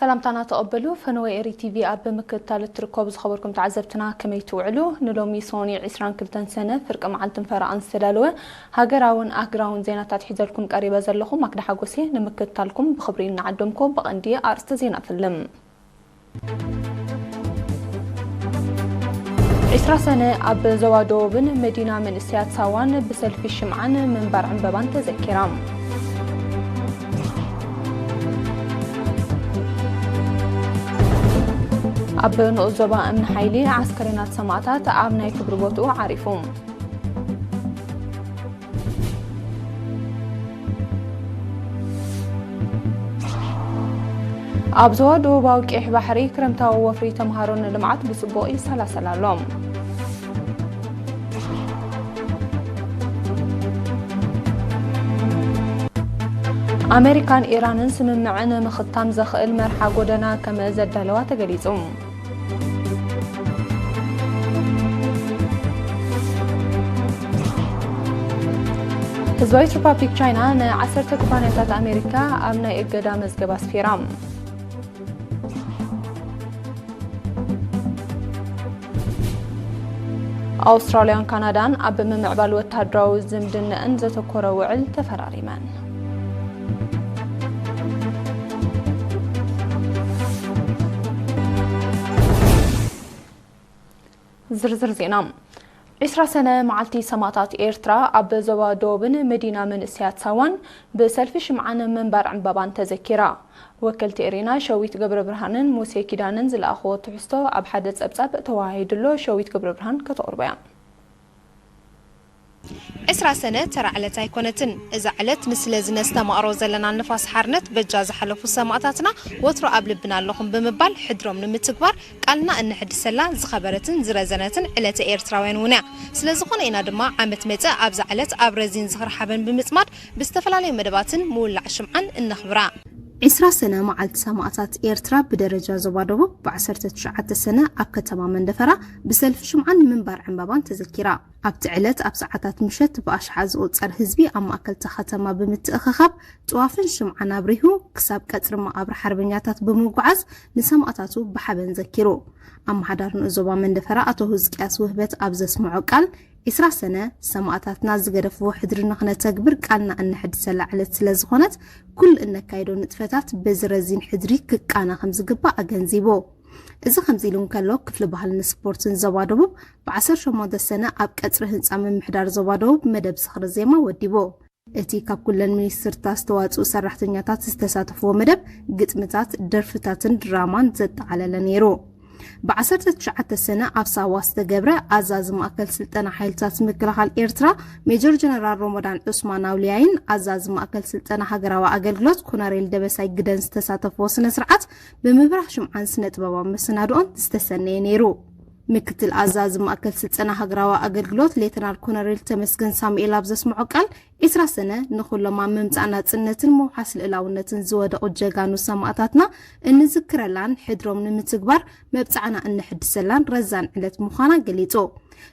ሰላምታና ተቐበሉ። ፈነወ ኤሪ ቲቪ ኣብ ምክትታል እትርከቡ ዝኸበርኩም ተዓዘብትና ከመይ ትውዕሉ? ንሎሚ ሶኒ ዕስራን ክልተን ሰነ ፍርቂ መዓልትን ፈረቓን ዝተዳለወ ሃገራውን ኣህግራውን ዜናታት ሒዘልኩም ቀሪበ ዘለኹ ማክዳ ሓጎሴ። ንምክትታልኩም ብኽብሪ እናዓደምኩ ብቐንዲ ኣርእስተ ዜና እፍልም። ዕስራ ሰነ ኣብ ዞባ ደቡብን መዲና መንእሰያት ሳዋን ብሰልፊ ሽምዓን ምንባር ዕምበባን ተዘኪራ። ኣብ ንኡስ ዞባ እምኒ ሓይሊ ዓስከሬናት ሰማእታት ኣብ ናይ ክብሪ ቦትኡ ዓሪፉ። ኣብ ዞባ ደቡባዊ ቀይሕ ባሕሪ ክረምታዊ ወፍሪ ተምሃሮ ንልምዓት ብጽቡቕ ይሰላሰል ኣሎ። ኣሜሪካን ኢራንን ስምምዕ ንምኽታም ዘኽእል መርሓ ጎደና ከም ዘዳለዋ ተገሊጹ። ህዝባዊት ሪፓብሊክ ቻይና ንዓሰርተ ኩባንያታት ኣሜሪካ ኣብ ናይ እገዳ መዝገብ ኣስፊራ። ኣውስትራልያን ካናዳን ኣብ ምምዕባል ወተሃደራዊ ዝምድነአን ዘተኮረ ውዕል ተፈራሪመን። ዝርዝር ዜና። ዕስራ ሰነ መዓልቲ ሰማእታት ኤርትራ ኣብ ዞባ ደቡብን መዲና መንእሰያት ሳዋን ብሰልፊ ሽምዓን ምንባር ዕምባባን ተዘኪራ። ወከልቲ ኤሪና ሸዊት ገብረ ብርሃንን ሙሴ ኪዳንን ዝለኣኽዎ ትሕዝቶ ኣብ ሓደ ጸብጻብ ተወሃሂዱሎ። ሸዊት ገብረ ብርሃን ከተቕርቦ እያ። ዕስራ ሰነ ተራ ዕለት ኣይኮነትን። እዛ ዕለት ንስለ ዝነስተማቕሮ ዘለና ንፋስ ሓርነት በጃ ዝሓለፉ ሰማእታትና ወትሮ ኣብ ልብና ኣለኹም ብምባል ሕድሮም ንምትግባር ቃልና እንሕድሰላ ዝኸበረትን ዝረዘነትን ዕለተ ኤርትራውያን እውን እያ። ስለ ዝኾነ ኢና ድማ ዓመት መጸ ኣብዛ ዕለት ኣብ ረዚን ዝኽሪ ሓበን ብምጽማድ ብዝተፈላለዩ መደባትን ምውላዕ ሽምዓን እነኽብራ። ዕስራ ሰነ መዓልቲ ሰማእታት ኤርትራ ብደረጃ ዞባ ደቡብ ብዓሰርተ ትሽዓተ ሰነ ኣብ ከተማ መንደፈራ ብሰልፊ ሽምዓን ምንባር ዕምባባን ተዘኪራ። ኣብቲ ዕለት ኣብ ሰዓታት ምሸት ብኣሽሓት ዝቑጸር ህዝቢ ኣብ ማእከል እታ ከተማ ብምትእኽኻብ ጥዋፍን ሽምዓን ኣብሪሁ ክሳብ ቀጽሪ መቓብር ሓርበኛታት ብምጉዓዝ ንሰማእታቱ ብሓበን ዘኪሩ። ኣመሓዳሪ ንኡስ ዞባ መንደፈራ ኣቶ ህዝቅያስ ውህበት ኣብ ዘስምዖ ቃል፣ ዕስራ ሰነ ሰማእታትና ዝገደፍዎ ሕድሪ ንኽነተግብር ቃልና እነሐድሰላ ዕለት ስለ ዝኾነት፣ ኩሉ እነካይዶ ንጥፈታት በዚ ረዚን ሕድሪ ክቃነ ከም ዝግባእ ኣገንዚቡ። እዚ ከምዚ ኢሉ እንከሎ፣ ክፍሊ ባህልን ስፖርትን ዞባ ደቡብ ብዓሰርተ ሸሞንተ ሰነ ኣብ ቀጽሪ ህንጻ ምምሕዳር ዞባ ደቡብ መደብ ዝኽሪ ዜማ ወዲቡ። እቲ ካብ ኩለን ሚኒስትርታት ዝተዋጽኡ ሰራሕተኛታት ዝተሳተፍዎ መደብ፣ ግጥምታት፣ ደርፍታትን ድራማን ዘጠቓለለ ነይሩ። ብዓሰርተ ትሽዓተ ሰነ ኣብ ሳዋ ዝተገብረ ኣዛዚ ማእከል ስልጠና ሓይልታት ምክልኻል ኤርትራ ሜጀር ጀነራል ሮሞዳን ዑስማን ኣውልያይን ኣዛዚ ማእከል ስልጠና ሃገራዊ ኣገልግሎት ኮነሬል ደበሳይ ግደን ዝተሳተፍዎ ስነ ስርዓት ብምብራህ ሽምዓን ስነ ጥበባዊ መሰናድኦን ዝተሰነየ ነይሩ። ምክትል ኣዛዚ ማእከል ስልጠና ሃገራዊ ኣገልግሎት ሌተናል ኮነሬል ተመስገን ሳሙኤል ኣብ ዘስምዖ ቃል፣ ዕስራ ሰነ ንኹሎም ኣብ ምምጻእ ናጽነትን ምውሓስ ልእላውነትን ዝወደቑ ጀጋኑ ሰማእታትና እንዝክረላን ሕድሮም ንምትግባር መብጻዕና እንሕድሰላን ረዛን ዕለት ምዃና ገሊጹ።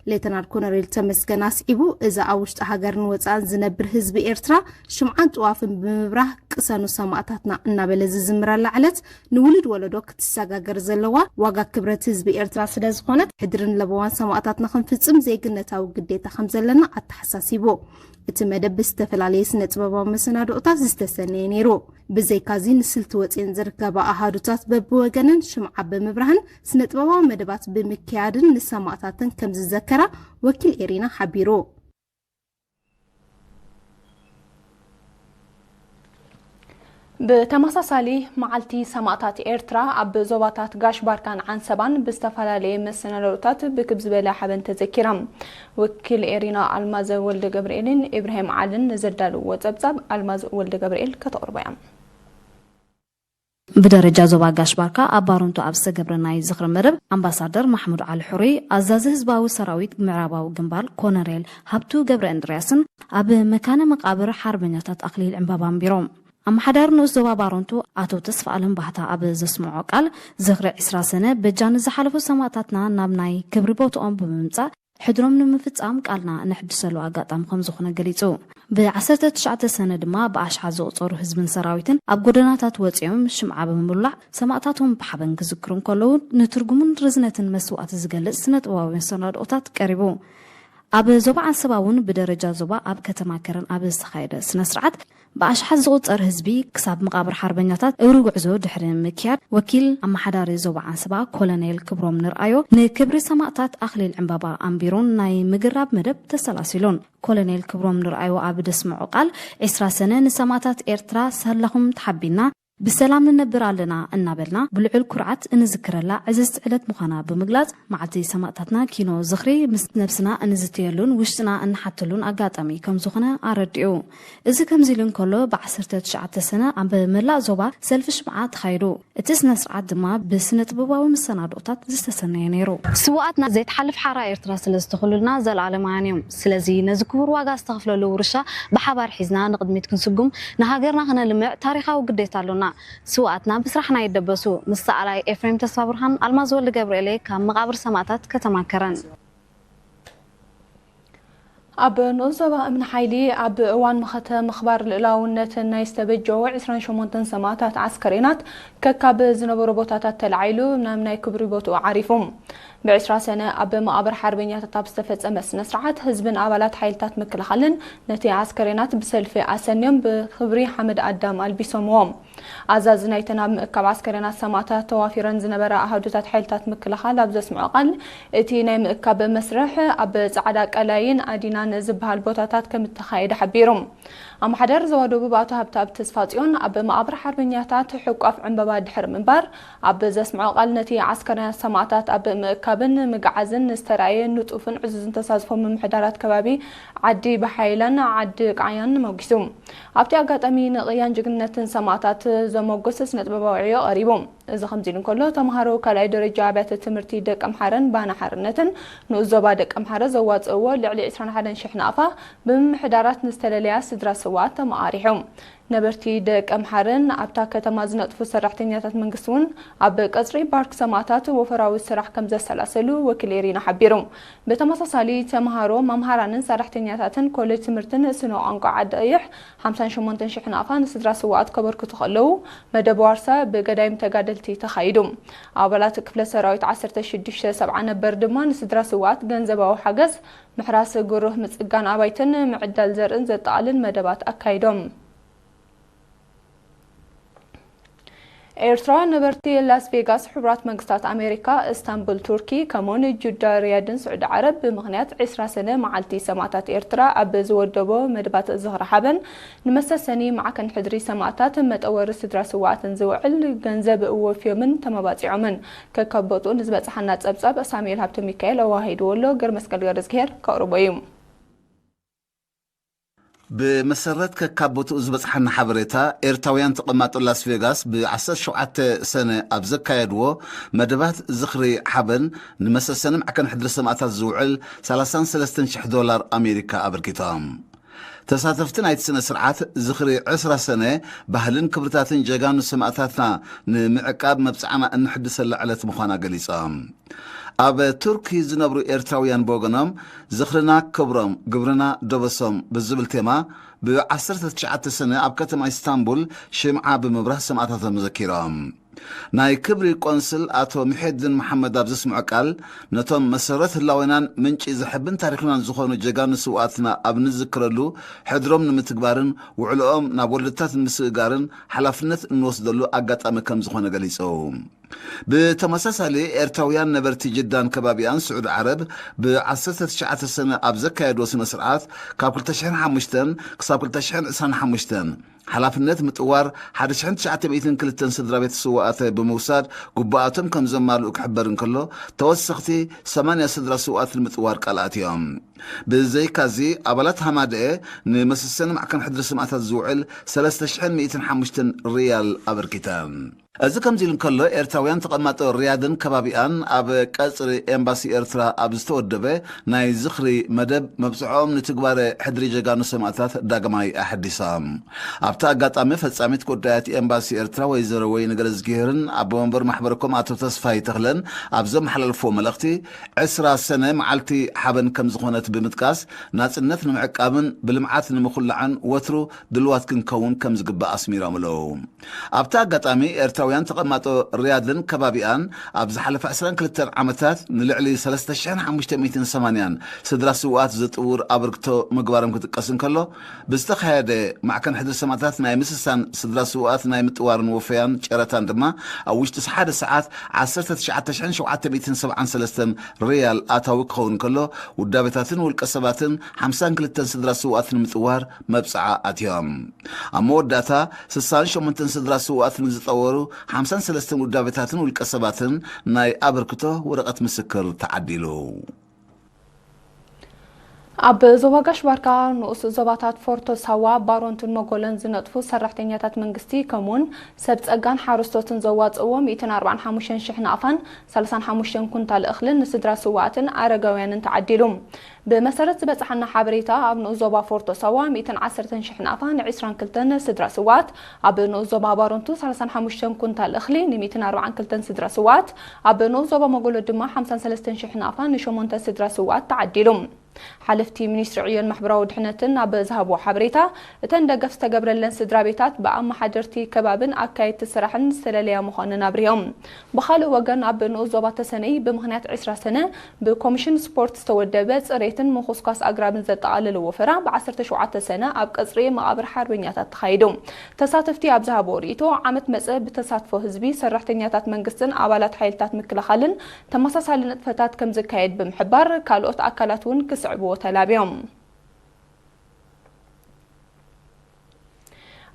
ሌተናል ኮነሬል ተመስገን ኣስዒቡ፣ እዛ ኣብ ውሽጢ ሃገርን ወጻእን ዝነብር ህዝቢ ኤርትራ ሽምዓን ጥዋፍን ብምብራህ ቅሰኑ ሰማእታትና እናበለ ዝዝምረላ ዕለት ንውሉድ ወለዶ ክትሰጋገር ዘለዋ ዋጋ ክብረት ህዝቢ ኤርትራ ስለ ዝኾነት፣ ሕድርን ለበዋን ሰማእታትና ክንፍጽም ዜግነታዊ ግዴታ ከም ዘለና ኣተሓሳሲቡ። እቲ መደብ ብዝተፈላለየ ስነ ጥበባዊ መሰናድኦታት ዝተሰነየ ነይሩ። ብዘይካዚ ንስልቲ ወጺኤን ዝርከባ ኣሃዱታት በብወገነን ሽምዓ ብምብራህን ስነ ጥበባዊ መደባት ብምክያድን ንሰማእታተን ከም ዝዘከራ ወኪል ኤሪና ሓቢሩ። ብተመሳሳሊ መዓልቲ ሰማእታት ኤርትራ ኣብ ዞባታት ጋሽ ባርካን ዓንሰባን ብዝተፈላለየ መሰናድኦታት ብክብ ዝበለ ሓበን ተዘኪራ። ወኪል ኤሪና ኣልማዝ ወልደ ገብርኤልን ኢብራሂም ዓልን ንዘዳልውዎ ጸብጻብ ኣልማዝ ወልደ ገብርኤል ከተቕርቦ እያ። ብደረጃ ዞባ ጋሽ ባርካ ኣብ ባረንቱ ኣብ ዝተገብረ ናይ ዝኽሪ መደብ፣ ኣምባሳደር ማሕሙድ ዓሊ ሕሩይ፣ ኣዛዚ ህዝባዊ ሰራዊት ምዕራባዊ ግንባር ኮነሬል ሃብቱ ገብረ እንድርያስን ኣብ መካነ መቃብር ሓርበኛታት ኣኽሊል ዕምባባ ኣንቢሮም። ኣመሓዳሪ ንኡስ ዞባ ባረንቱ ኣቶ ተስፋኣለም ባህታ ኣብ ዘስምዖ ቃል፣ ዝኽሪ ዕስራ ሰነ በጃ ንዝሓለፉ ሰማእታትና ናብ ናይ ክብሪ ቦትኦም ብምምጻእ ሕድሮም ንምፍጻም ቃልና ነሕድሰሉ ኣጋጣሚ ከም ዝኾነ ገሊጹ። ብ ዓሰርተ ትሽዓተ ሰነ ድማ ብኣሽሓት ዝቑጸሩ ህዝብን ሰራዊትን ኣብ ጎደናታት ወጺኦም ሽምዓ ብምውላዕ ሰማእታቶም ብሓበን ክዝክሩ እንከለዉ፣ ንትርጉምን ርዝነትን መስዋእቲ ዝገልጽ ስነ ጥበባዊ መሰናድኦታት ቀሪቡ። ኣብ ዞባ ዓንሰባ እውን ብደረጃ ዞባ ኣብ ከተማ ከረን ኣብ ዝተኻየደ ስነ ስርዓት ብኣሽሓት ዝቑጸር ህዝቢ ክሳብ መቓብር ሓርበኛታት እግሪ ጉዕዞ ድሕሪ ምክያድ፣ ወኪል ኣመሓዳሪ ዞባ ዓንሰባ ኮሎኔል ክብሮም ንርኣዮ ንክብሪ ሰማእታት ኣኽሊል ዕምባባ ኣንቢሩን ናይ ምግራብ መደብ ተሰላሲሉን። ኮሎኔል ክብሮም ንርኣዮ ኣብ ደስምዖ ቃል፣ ዕስራ ሰነ ንሰማእታት ኤርትራ ሳላኹም ተሓቢና ብሰላም ንነብር ኣለና እናበልና ብልዑል ኩርዓት እንዝክረላ ዕዝዝቲ ዕለት ምዃና ብምግላጽ፣ መዓልቲ ሰማእታትና ኪኖ ዝኽሪ ምስ ነብስና እንዝትየሉን ውሽጥና እንሓተሉን ኣጋጣሚ ከም ዝኾነ ኣረዲኡ። እዚ ከምዚ ኢሉ እንከሎ፣ ብ ዓሰርተ ትሽዓተ ሰነ ኣብ መላእ ዞባ ሰልፊ ሽምዓ ተኻይዱ። እቲ ስነ ስርዓት ድማ ብስነ ጥበባዊ መሰናድኦታት ዝተሰነየ ነይሩ። ስውኣትና ዘይትሓልፍ ሓራ ኤርትራ ስለ ዝተኽሉልና ዘለኣለማውያን እዮም። ስለዚ ነዚ ክቡር ዋጋ ዝተኸፍለሉ ውርሻ ብሓባር ሒዝና ንቕድሚት ክንስጉም፣ ንሃገርና ከነልምዕ ታሪኻዊ ግዴታ ኣሎና። ስውኣትና ብስራሕና ይደበሱ። ምስ ሰኣላይ ኤፍሬም ተስፋብርሃን ኣልማዝ ወልደ ገብርኤል እየ ካብ መቓብር ሰማእታት ከተማ ከረን። ኣብ ንኡስ ዞባ እምኒ ሓይሊ ኣብ እዋን መኸተ ምኽባር ልኡላውነትን ናይ ዝተበጀዉ ዕስራን ሸሞንተን ሰማእታት ዓስከሬናት ከካብ ዝነበሩ ቦታታት ተላዒሉ ናብ ናይ ክብሪ ቦትኡ ዓሪፉ። ብ ዕስራ ሰነ ኣብ መቓብር ሓርበኛታት ኣብ ዝተፈጸመ ስነ ስርዓት፣ ህዝብን ኣባላት ሓይልታት ምክልኻልን ነቲ ዓስከሬናት ብሰልፊ ኣሰንዮም ብኽብሪ ሓመድ ኣዳም ኣልቢሶምዎም። ኣዛዚ ናይተን ኣብ ምእካብ ዓስከሬናት ሰማእታት ተዋፊረን ዝነበራ ኣሃዱታት ሓይልታት ምክልኻል ኣብ ዘስምዖ ቃል፣ እቲ ናይ ምእካብ መስርሕ ኣብ ጻዕዳ ቀላይን ኣዲናን ዝበሃል ቦታታት ከም እተኻየደ ሓቢሩ። ኣመሓዳሪ ዞባ ደቡብ ኣቶ ሃብተኣብ ተስፋጽዮን፣ ኣብ መቓብር ሓርበኛታት ሕቋፍ ዕምበባ ድሕሪ ምንባር ኣብ ዘስምዖ ቃል፣ ነቲ ዓስከሬናት ሰማእታት ኣብ ምእካብን ምግዓዝን ዝተራእየ ንጡፍን ዕዙዝን ተሳትፎ ምምሕዳራት ከባቢ ዓዲ ባሓይላን ዓዲ ቃያን ኣሞጒሱ። ኣብቲ ኣጋጣሚ ንቕያን ጅግንነትን ሰማእታት ዘሞግስ ስነ-ጥበባዊ ዕዮ ቀሪቡ። እዚ ከምዚ ኢሉ እንከሎ፣ ተምሃሮ ካልኣይ ደረጃ ኣብያተ ትምህርቲ ደቀምሓረን ባና ሓርነትን ንኡስ ዞባ ደቀምሓረ ዘዋጽእዎ ልዕሊ ዕስራን ሓደን ሽሕ ናቕፋ ብምምሕዳራት ንዝተለለያ ስድራ ስውኣት ተመቓሪሑ። ነበርቲ ደቀምሓረን ኣብታ ከተማ ዝነጥፉ ሰራሕተኛታት መንግስቲ እውን ኣብ ቀጽሪ ፓርክ ሰማእታት ወፈራዊ ስራሕ ከም ዘሰላሰሉ ወኪል ኤሪና ሓቢሩ። ብተመሳሳሊ፣ ተምሃሮ፣ መምሃራንን ሰራሕተኛታትን ኮሌጅ ትምህርትን ስነ ቋንቋ ዓዲ ቀይሕ ሓምሳን ሸሞንተን ሽሕ ናቕፋ ንስድራ ስውኣት ከበርክቱ ከለዉ፣ መደብ ዋርሳ ብገዳይም ተጋደልቲ ተኻይዱ። ኣባላት ክፍለ ሰራዊት ዓሰርተ ሽዱሽተ ሰብዓ ነበር ድማ ንስድራ ስውኣት ገንዘባዊ ሓገዝ፣ ምሕራስ ግሩህ፣ ምጽጋን ኣባይትን ምዕዳል ዘርእን ዘጠቓልል መደባት ኣካይዶም። ኤርትራውያን ነበርቲ ላስ ቬጋስ፣ ሕቡራት መንግስታት ኣሜሪካ፣ እስታንቡል ቱርኪ፣ ከምኡውን ጁዳ ሪያድን ስዑዲ ዓረብ ብምኽንያት ዕስራ ሰነ መዓልቲ ሰማእታት ኤርትራ ኣብ ዝወደቦ መድባት ዝኽሪ ሓበን ንመሰሰኒ ማዕከን ሕድሪ ሰማእታት መጠወሪ ስድራ ስውኣትን ዝውዕል ገንዘብ ወፍዮምን ተመባጺዖምን። ከካብ ቦትኡ ንዝበጽሓና ጸብጻብ ሳሙኤል ሃብተ ሚካኤል ኣዋሂድዎ ኣሎ፣ ገርመስቀል ገረዝግሄር ከቕርቦ እዩ። ብመሰረት ከካብ ቦትኡ ዝበጽሓና ሓበሬታ፣ ኤርትራውያን ተቐማጦ ላስ ቬጋስ ብ ዓሰርተ ሸውዓተ ሰነ ኣብ ዘካየድዎ መደባት ዝኽሪ ሓበን ንመሰሰኒ ማዕከን ሕድሪ ሰማእታት ዝውዕል ሰላሳን ሰለስተን ሽሕ ዶላር ኣሜሪካ ኣበርኪቶም። ተሳተፍቲ ናይቲ ስነ ስርዓት ዝኽሪ ዕስራ ሰነ ባህልን ክብርታትን ጀጋኑ ሰማእታትና ንምዕቃብ መብጽዓና እንሕድሰላ ዕለት ምዃና ገሊጾም። ኣብ ቱርኪ ዝነብሩ ኤርትራውያን ብወገኖም፣ ዝኽርና ክብሮም፣ ግብርና ደበሶም ብዝብል ቴማ፣ ብ ዓሰርተ ትሽዓተ ሰነ ኣብ ከተማ ኢስታንቡል ሽምዓ ብምብራህ ሰማእታቶም ዘኪሮም። ናይ ክብሪ ቆንስል ኣቶ ምሒድን መሓመድ ኣብ ዘስምዖ ቃል፣ ነቶም መሰረት ህላዌናን ምንጪ ዘሕብን ታሪኽናን ዝኾኑ ጀጋኑ ስውኣትና ኣብ ንዝክረሉ፣ ሕድሮም ንምትግባርን ውዕሎኦም ናብ ወለዶታት ንምስግጋርን ሓላፍነት እንወስደሉ ኣጋጣሚ ከም ዝኾነ ገሊጹ። ብተመሳሳሊ፣ ኤርትራውያን ነበርቲ ጅዳን ከባቢኣን ስዑዲ ዓረብ ብ ዓሰርተ ትሽዓተ ሰነ ኣብ ዘካየድዎ ስነ ስርዓት፣ ካብ ክልተ ሽሕን ሓሙሽተን ክሳብ ክልተ ሽሕን ዕስራን ሓሙሽተን ሓላፍነት ምጥዋር ሓደ ሽሕን ትሽዓተ ሚእትን ክልተን ስድራ ቤት ስውኣት ብምውሳድ ግቡኣቶም ከም ዘማልኡ ክሕበር እንከሎ፣ ተወሰኽቲ ሰማንያ ስድራ ስውኣት ንምጥዋር ቃል ኣትዮም። ብዘይካዚ፣ ኣባላት ሃማደኤ ንመሰሰኒ ማዕከን ሕድሪ ሰማእታት ዝውዕል ሰለስተ ሽሕን ሚእትን ሓሙሽተን ሪያል ኣበርኪተን። እዚ ከምዚ ኢሉ እንከሎ፣ ኤርትራውያን ተቐማጦ ሪያድን ከባቢኣን ኣብ ቀጽሪ ኤምባሲ ኤርትራ ኣብ ዝተወደበ ናይ ዝኽሪ መደብ፣ መብጽዖኦም ንትግባረ ሕድሪ ጀጋኑ ሰማእታት ዳግማይ ኣሐዲሶም። ኣብቲ ኣጋጣሚ፣ ፈጻሚት ጉዳያት ኤምባሲ ኤርትራ ወይዘሮ ወይኒ ገለዝጊሄርን ኣቦ መንበር ማሕበረኮም ኣቶ ተስፋይ ተኽለን ኣብ ዘመሓላለፍዎ መልእኽቲ፣ ዕስራ ሰነ መዓልቲ ሓበን ከም ዝኾነት ብምጥቃስ፣ ናጽነት ንምዕቃብን ብልምዓት ንምኹላዕን ወትሩ ድልዋት ክንከውን ከም ዝግባእ ኣስሚሮም ኣለዉ። ኣብቲ ኣጋጣሚ፣ ኤርትራውያን ተቐማጦ ሪያድን ከባቢኣን ኣብ ዝሓለፈ ዕስራን ክልተን ዓመታት ንልዕሊ ሰለስተ ሽሕን ሓሙሽተ ሚእትን ሰማንያን ስድራ ስውኣት ዘጥውር ኣበርክቶ ምግባሮም ክጥቀስ እንከሎ፣ ብዝተኻየደ ማዕከን ሕድሪ ሰማእታት ናይ ምስሳን ስድራ ስውኣት ናይ ምጥዋርን ወፈያን ጨረታን ድማ፣ ኣብ ውሽጢ ሓደ ሰዓት ዓሰርተ ትሽዓተ ሽሕን ሸውዓተ ሚእትን ሰብዓን ሰለስተን ሪያል ኣታዊ ክኸውን እንከሎ፣ ውዳቤታትን ውልቀ ሰባትን ሓምሳን ክልተን ስድራ ስውኣት ንምጥዋር መብጽዓ ኣትዮም። ኣብ መወዳእታ፣ ስሳን ሸሞንተን ስድራ ስውኣት ንዝጠወሩ ሓምሳን ሰለስተን ውዳቤታትን ውልቀ ሰባትን ናይ ኣበርክቶ ወረቐት ምስክር ተዓዲሉ። ኣብ ዞባ ጋሽ ባርካ ንኡስ ዞባታት ፎርቶ ሳዋ፣ ባሮንቱን መጎለን ዝነጥፉ ሰራሕተኛታት መንግስቲ፣ ከምኡውን ሰብ ጸጋን ሓረስቶትን ዘዋጽእዎ ሚእትን ኣርባዓን ሓሙሽተን ሽሕ ናቕፋን ሰላሳን ሓሙሽተን ኩንታል እኽልን ንስድራ ስውኣትን ኣረጋውያንን ተዓዲሉ። ብመሰረት ዝበጽሓና ሓበሬታ፣ ኣብ ንኡስ ዞባ ፎርቶ ሳዋ ሚእትን ዓሰርተን ሽሕ ናቕፋ ንዕስራን ክልተን ስድራ ስውኣት፣ ኣብ ንኡስ ዞባ ባሮንቱ ሰላሳን ሓሙሽተን ኩንታል እኽሊ ንሚእትን ኣርባዓን ክልተን ስድራ ስውኣት፣ ኣብ ንኡስ ዞባ መጎሎ ድማ ሓምሳን ሰለስተን ሽሕ ናቕፋ ንሸሞንተ ስድራ ስውኣት ተዓዲሉ። ሓለፍቲ ሚኒስትሪ ዕዮን ማሕበራዊ ድሕነትን ኣብ ዝሃብዎ ሓበሬታ፣ እተን ደገፍ ዝተገብረለን ስድራ ቤታት ብኣመሓደርቲ ከባብን ኣካየድቲ ስራሕን ዝተለለያ ምዃነን ኣብሪሆም። ብኻልእ ወገን፣ ኣብ ንኡስ ዞባ ተሰነይ ብምኽንያት ዕስራ ሰነ ብኮሚሽን ስፖርት ዝተወደበ ጽሬትን ምኹስኳስ ኣግራብን ዘጠቓለለ ወፈራ ብ ዓሰርተ ሸውዓተ ሰነ ኣብ ቀጽሪ መቓብር ሓርበኛታት ተኻይዱ። ተሳተፍቲ ኣብ ዝሃብዎ ርእይቶ፣ ዓመት መጸ ብተሳትፎ ህዝቢ፣ ሰራሕተኛታት መንግስትን ኣባላት ሓይልታት ምክልኻልን ተመሳሳሊ ንጥፈታት ከም ዝካየድ ብምሕባር፣ ካልኦት ኣካላት እውን ክስዕብዎ ተላብዮም።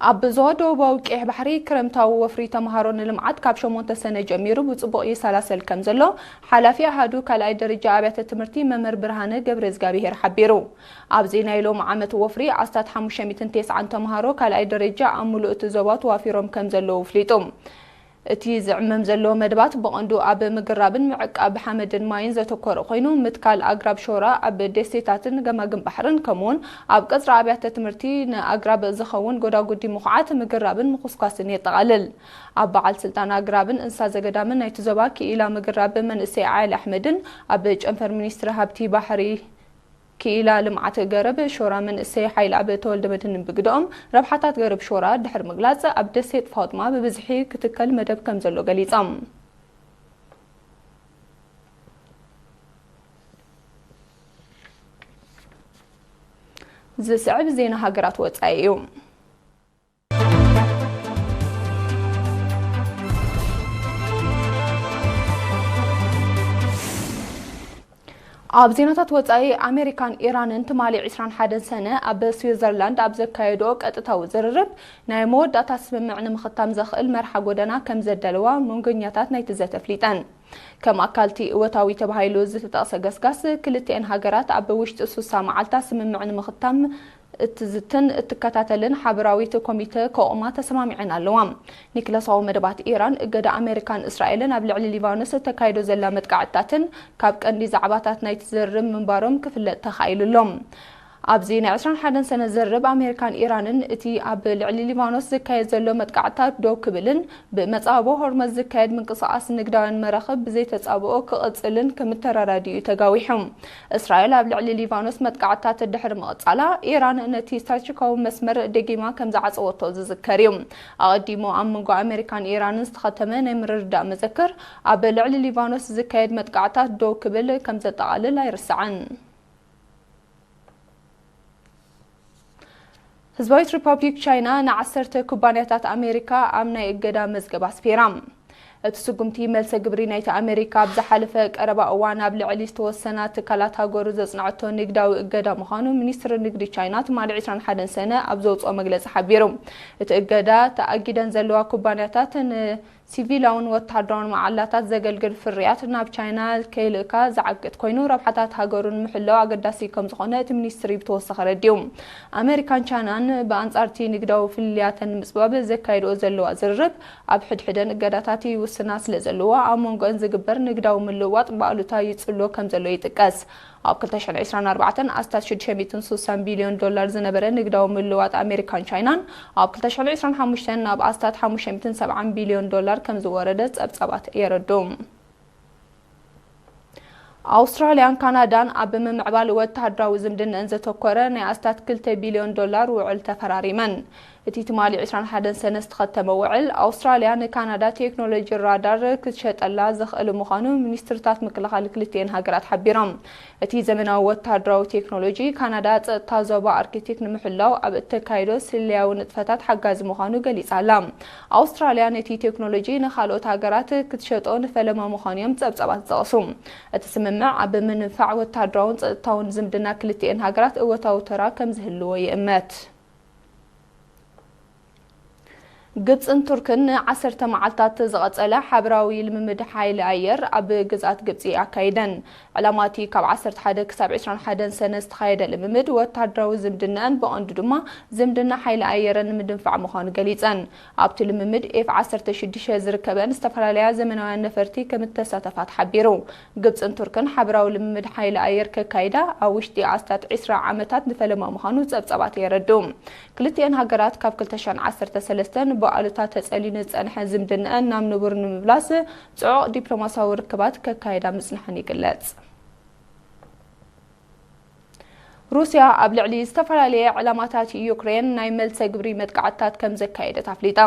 ኣብ ዞባ ደቡባዊ ቀይሕ ባሕሪ፣ ክረምታዊ ወፍሪ ተምሃሮ ንልምዓት ካብ ሸሞንተ ሰነ ጀሚሩ ብጽቡቕ ይሰላሰል ከም ዘሎ፣ ሓላፊ ኣሃዱ ካልኣይ ደረጃ ኣብያተ ትምህርቲ መምህር ብርሃነ ገብረ እግዚኣብሄር ሓቢሩ። ኣብዚ ናይ ሎም ዓመት ወፍሪ፣ ኣስታት ሓሙሽተ ሚእትን ተስዓን ተምሃሮ ካልኣይ ደረጃ ኣብ ምሉእ እቲ ዞባ ተዋፊሮም ከም ዘለዉ ኣፍሊጡ። እቲ ዝዕመም ዘሎ መደባት ብቐንዱ ኣብ ምግራብን ምዕቃብ ሓመድን ማይን ዘተኮረ ኮይኑ፣ ምትካል ኣግራብ ሾራ ኣብ ደሴታትን ገማግም ባሕርን፣ ከምኡውን ኣብ ቀጽሪ ኣብያተ ትምህርቲ ንኣግራብ ዝኸውን ጎዳጉዲ ምኹዓት፣ ምግራብን ምኹስኳስን የጠቓልል። ኣብ በዓል ስልጣን ኣግራብን እንስሳ ዘገዳምን ናይቲ ዞባ ክኢላ ምግራብ መንእሰይ ዓሊ ኣሕመድን፣ ኣብ ጨንፈር ሚኒስትሪ ሃብቲ ባሕሪ ክኢላ ልምዓት ገረብ ሾራ መንእሰይ ሓይልኣብ ተወልደመድህን ብግደኦም፣ ረብሓታት ገረብ ሾራ ድሕሪ ምግላጽ፣ ኣብ ደሴት ፋጥማ ብብዝሒ ክትከል መደብ ከም ዘሎ ገሊጾም። ዝስዕብ ዜና ሃገራት ወጻኢ እዩ። ኣብ ዜናታት ወጻኢ፣ ኣሜሪካን ኢራንን ትማሊ ዕስራን ሓደን ሰነ ኣብ ስዊዘርላንድ ኣብ ዘካየድኦ ቀጥታዊ ዝርርብ፣ ናይ መወዳእታ ስምምዕ ንምኽታም ዘኽእል መርሓ ጎደና ከም ዘዳለዋ መንጎኛታት ናይቲ ዘተ ኣፍሊጠን። ከም ኣካልቲ እወታዊ ተባሂሉ ዝተጠቕሰ ገስጋስ፣ ክልቲኤን ሃገራት ኣብ ውሽጢ ሱሳ መዓልታት ስምምዕ ንምኽታም እትዝትን እትከታተልን ሓበራዊት ኮሚተ ከቑማ ተሰማሚዐን ኣለዋ። ኒክለሳዊ መደባት ኢራን፣ እገዳ ኣሜሪካን እስራኤልን ኣብ ልዕሊ ሊባኖስ እተካይዶ ዘላ መጥቃዕትታትን ካብ ቀንዲ ዛዕባታት ናይቲ ዝርርብ ምንባሮም ክፍለጥ ተኻኢሉ ኣሎ። ኣብዚ ናይ ዕስራን ሓደን ሰነ ዝርርብ፣ ኣሜሪካን ኢራንን እቲ ኣብ ልዕሊ ሊባኖስ ዝካየድ ዘሎ መጥቃዕትታት ደው ክብልን ብመጻብቦ ሆርመዝ ዝካየድ ምንቅስቓስ ንግዳውያን መራኽብ ብዘይተጻብኦ ክቕጽልን ከም እተረዳድኡ ተጋዊሑ። እስራኤል ኣብ ልዕሊ ሊባኖስ መጥቃዕትታት ድሕሪ ምቕጻላ፣ ኢራን ነቲ ስትራቴጂካዊ መስመር ደጊማ ከም ዝዓጸወቶ ዝዝከር እዩ። ኣቐዲሙ ኣብ መንጎ ኣሜሪካን ኢራንን ዝተኸተመ ናይ ምርድዳእ መዘክር፣ ኣብ ልዕሊ ሊባኖስ ዝካየድ መጥቃዕትታት ደው ክብል ከም ዘጠቓልል ኣይርሳዕን። ህዝባዊት ሪፓብሊክ ቻይና ንዓሰርተ ኩባንያታት ኣሜሪካ ኣብ ናይ እገዳ መዝገብ ኣስፊራ። እቲ ስጉምቲ መልሰ ግብሪ ናይቲ ኣሜሪካ ኣብ ዝሓለፈ ቀረባ እዋን ኣብ ልዕሊ ዝተወሰና ትካላት ሃገሩ ዘጽንዐቶ ንግዳዊ እገዳ ምዃኑ ሚኒስትሪ ንግዲ ቻይና ትማሊ ዕስራን ሓደን ሰነ ኣብ ዘውጽኦ መግለጺ ሓቢሩ። እቲ እገዳ ተኣጊደን ዘለዋ ኩባንያታት ንሲቪላውን ወተሃደራውን መዓላታት ዘገልግል ፍርያት ናብ ቻይና ከይልእካ ዝዓግት ኮይኑ፣ ረብሓታት ሃገሩ ንምሕላው ኣገዳሲ ከም ዝኾነ እቲ ሚኒስትሪ ብተወሳኺ ኣረዲኡ። ኣሜሪካን ቻይናን ብኣንጻር እቲ ንግዳዊ ፍልልያተን ንምጽባብ ዘካይድኦ ዘለዋ ዝርርብ፣ ኣብ ሕድሕደን እገዳታት ይውስና ስለ ዘለዋ፣ ኣብ መንጎአን ዝግበር ንግዳዊ ምልውዋጥ ብኣሉታ ይጽሎ ከም ዘሎ ይጥቀስ። ኣብ ክልተ ሽሕን ዕስራን ኣርባዕተን ኣስታት ሽዱሽተ ሚእትን ስሳን ቢልዮን ዶላር ዝነበረ ንግዳዊ ምልውዋጥ ኣሜሪካን ቻይናን፣ ኣብ ክልተ ሽሕን ዕስራን ሓሙሽተን ናብ ኣስታት ሓሙሽተ ሚእትን ሰብዓን ቢልዮን ዶላር ከም ዝወረደ ጸብጻባት የረድኡ። ኣውስትራልያን ካናዳን ኣብ ምምዕባል ወተሃደራዊ ዝምድነአን ዘተኮረ ናይ ኣስታት ክልተ ቢልዮን ዶላር ውዕል ተፈራሪመን። እቲ ትማሊ ዕስራን ሓደን ሰነ ዝተኸተመ ውዕል፣ ኣውስትራልያ ንካናዳ ቴክኖሎጂ ራዳር ክትሸጠላ ዘኽእል ምዃኑ ሚኒስትርታት ምክልኻል ክልቲኤን ሃገራት ሓቢሮም። እቲ ዘመናዊ ወተሃደራዊ ቴክኖሎጂ፣ ካናዳ ጸጥታ ዞባ ኣርክቲክ ንምሕላው ኣብ እተካይዶ ስለያዊ ንጥፈታት ሓጋዚ ምዃኑ ገሊጻ ኣላ። ኣውስትራልያ ነቲ ቴክኖሎጂ ንኻልኦት ሃገራት ክትሸጦ ንፈለማ ምዃኑ እዮም ጸብጻባት ዝጠቕሱ። እቲ ስምምዕ ኣብ ምንፋዕ ወተሃደራውን ጸጥታውን ዝምድና ክልቲኤን ሃገራት እወታዊ ተራ ከም ዝህልዎ ይእመት። ግብጽን ቱርክን ንዓሰርተ መዓልታት ዝቐጸለ ሓበራዊ ልምምድ ሓይሊ ኣየር ኣብ ግዝኣት ግብጺ ኣካይደን። ዕላማ እቲ ካብ ዓሰርተ ሓደ ክሳብ ዕስራን ሓደን ሰነ ዝተኻየደ ልምምድ፣ ወተሃደራዊ ዝምድናኣን ብቐንዱ ድማ ዝምድና ሓይሊ ኣየረን ንምድንፋዕ ምዃኑ ገሊጸን። ኣብቲ ልምምድ ኤፍ ዓሰርተ ሽዱሽተ ዝርከበን ዝተፈላለያ ዘመናውያን ነፈርቲ ከም እተሳተፋ ተሓቢሩ። ግብጽን ቱርክን ሓበራዊ ልምምድ ሓይሊ ኣየር ከካይዳ ኣብ ውሽጢ ኣስታት ዕስራ ዓመታት ንፈለማ ምዃኑ ጸብጻባት የረድኡ። ክልቲኤን ሃገራት ካብ ክልተ ሽሕን ዓሰርተ ሰለስተን ብኣሉታ ተጸልዩ ንዝጸንሐ ዝምድናኣን ናብ ንቡር ንምምላስ ጽዑቕ ዲፕሎማስያዊ ርክባት ከካይዳ ምጽንሐን ይግለጽ። ሩስያ ኣብ ልዕሊ ዝተፈላለየ ዕላማታት ዩክሬን ናይ መልሰ ግብሪ መጥቃዕትታት ከም ዘካየደት ኣፍሊጣ።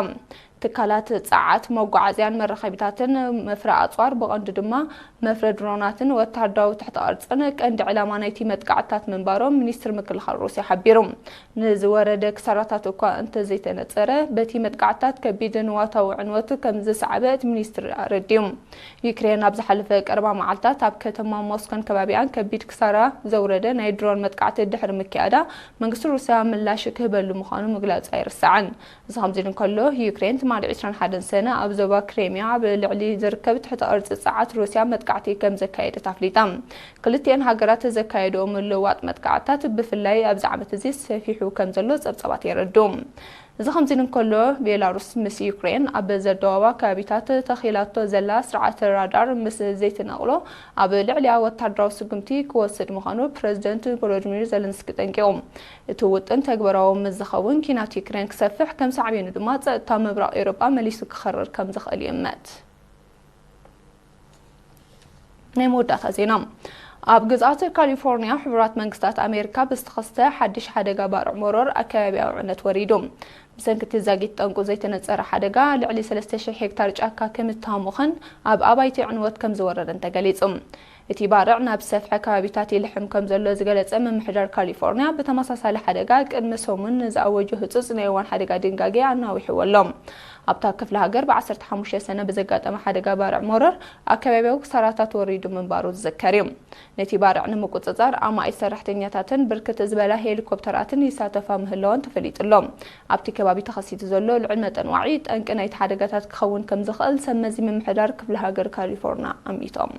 ትካላት ጸዓት፣ መጓዓዝያን መራኸቢታትን፣ መፍረ ኣጽዋር፣ ብቐንዱ ድማ መፍረ ድሮናትን ወተሃደራዊ ትሕተ ቅርጽን ቀንዲ ዕላማ ናይቲ መጥቃዕትታት ምንባሮም ሚኒስትሪ ምክልኻል ሩስያ ሓቢሩ። ንዝወረደ ክሳራታት እኳ እንተዘይተነጸረ፣ በቲ መጥቃዕትታት ከቢድ ንዋታዊ ዕንወት ከም ዝሰዓበ እቲ ሚኒስትሪ ኣረዲኡ። ዩክሬን ኣብ ዝሓለፈ ቀረባ መዓልታት ኣብ ከተማ ሞስኮን ከባቢኣን ከቢድ ክሳራ ዘውረደ ናይ ድሮን መጥቃዕቲ ድሕሪ ምክያዳ፣ መንግስቲ ሩስያ ምላሽ ክህበሉ ምዃኑ ምግላጹ ኣይርሳዕን። እዚ ከምዚ ኢሉ እንከሎ፣ ዩክሬን ትማሊ ዕስራን ሓደን ሰነ ኣብ ዞባ ክሬምያ ኣብ ልዕሊ ዝርከብ ትሕተ ቅርጺ ጸዓት ሩስያ መጥቃዕቲ ከም ዘካየደት ኣፍሊጣ። ክልቲኤን ሃገራት ዘካየድኦ ምልውዋጥ መጥቃዕትታት ብፍላይ ኣብዚ ዓመት እዚ ሰፊሑ ከም ዘሎ ጸብጻባት የረድኡ። እዚ ከምዚ ኢሉ እንከሎ፣ ቤላሩስ ምስ ዩክሬን ኣብ ዘደዋውባ ከባቢታት ተኺላቶ ዘላ ስርዓተ ራዳር ምስ ዘይትነቕሎ፣ ኣብ ልዕሊኣ ወታደራዊ ስጉምቲ ክወስድ ምዃኑ ፕረዚደንት ቮሎዲሚር ዘለንስኪ ጠንቂቑ። እቲ ውጥን ተግባራዊ ምስ ዝኸውን፣ ኲናት ዩክሬን ክሰፍሕ፣ ከም ሳዕቤኑ ድማ ጸጥታ ምብራቕ ኤውሮጳ መሊሱ ክኸርር ከም ዝኽእል ይእመት። ናይ መወዳእታ ዜና። ኣብ ግዝኣት ካሊፎርኒያ ሕቡራት መንግስታት ኣሜሪካ ብዝተኸስተ ሓድሽ ሓደጋ ባርዕ መሮር ኣከባቢያዊ ዕነት ወሪዱ። ብሰንኪ እቲ ዛጊት ጠንቁ ዘይተነጸረ ሓደጋ፣ ልዕሊ ሰለስተ ሽሕ ሄክታር ጫካ ከምዝተሃሙኸን ኣብ ኣባይቲ ዕንወት ከምዝወረደን ተገሊጹ። እቲ ባርዕ ናብ ዝሰፍሐ ከባቢታት ይልሕም ከምዘሎ ዝገለጸ ምምሕዳር ካሊፎርኒያ፣ ብተመሳሳሊ ሓደጋ ቅድሚ ሰሙን ንዝኣወጆ ህጹጽ ናይ እዋን ሓደጋ ድንጋጌ ኣናዊሕዎ ኣሎ። ኣብታ ክፍለ ሃገር ብዓሰርተ ሓሙሽተ ሰነ ብዘጋጠመ ሓደጋ ባርዕ መሮር ኣከባቢያዊ ክሳራታት ወሪዱ ምንባሩ ዝዝከር እዩ። ነቲ ባርዕ ንምቁጽጻር ኣማኢት ሰራሕተኛታትን ብርክት ዝበላ ሄሊኮፕተራትን ይሳተፋ ምህላወን ተፈሊጡ ኣሎ። ኣብቲ ከባቢ ተኸሲቱ ዘሎ ልዑል መጠን ዋዒ፣ ጠንቂ ናይቲ ሓደጋታት ክኸውን ከም ዝኽእል ሰብ መዚ ምምሕዳር ክፍለ ሃገር ካሊፎርኒያ ኣሚቶም።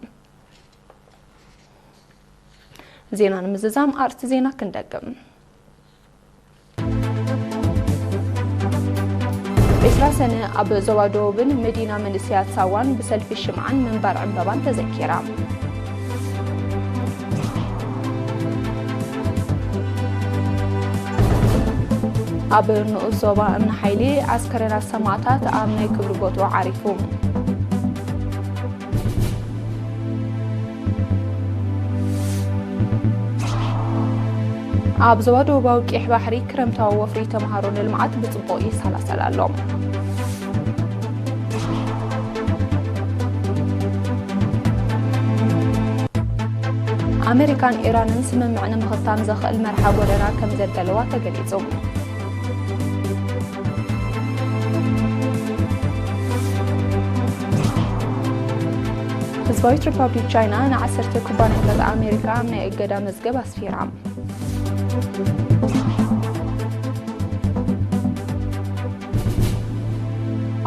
ዜና ንምዝዛም ኣርእስቲ ዜና ክንደግም። ዕስራ ሰነ ኣብ ዞባ ደቡብን መዲና መንእሰያት ሳዋን ብሰልፊ ሽምዓን ምንባር ዕምባባን ተዘኪራ። ኣብ ንኡስ ዞባ እምኒ ሓይሊ፣ ኣስከሬናት ሰማእታት ኣብ ናይ ክብሪ ቦትኡ ዓሪፉ። ኣብ ዞባ ደቡባዊ ቀይሕ ባሕሪ፣ ክረምታዊ ወፍሪ ተምሃሮ ንልምዓት ብጽቡቕ ይሰላሰል ኣሎ። ኣሜሪካን ኢራንን ስምምዕ ንምኽታም ዘኽእል መርሓ ጎደና ከም ዘዳለዋ ተገሊጹ። ህዝባዊት ሪፓብሊክ ቻይና ንዓሰርተ ኩባንያታት ኣሜሪካ ኣብ ናይ እገዳ መዝገብ ኣስፊራ።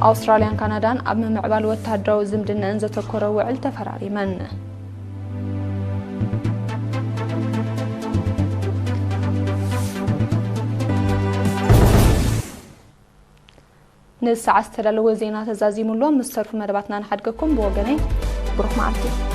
ኣውስትራልያን ካናዳን ኣብ ምምዕባል ወተሃደራዊ ዝምድነአን ዘተኮረ ውዕል ተፈራሪመን። ንሰዓት ዝተዳለወ ዜና ተዛዚሙ ኣሎ። ምስ ተርፉ መደባትና ንሓድገኩም። ብወገነይ ብሩኽ መዓልቲ።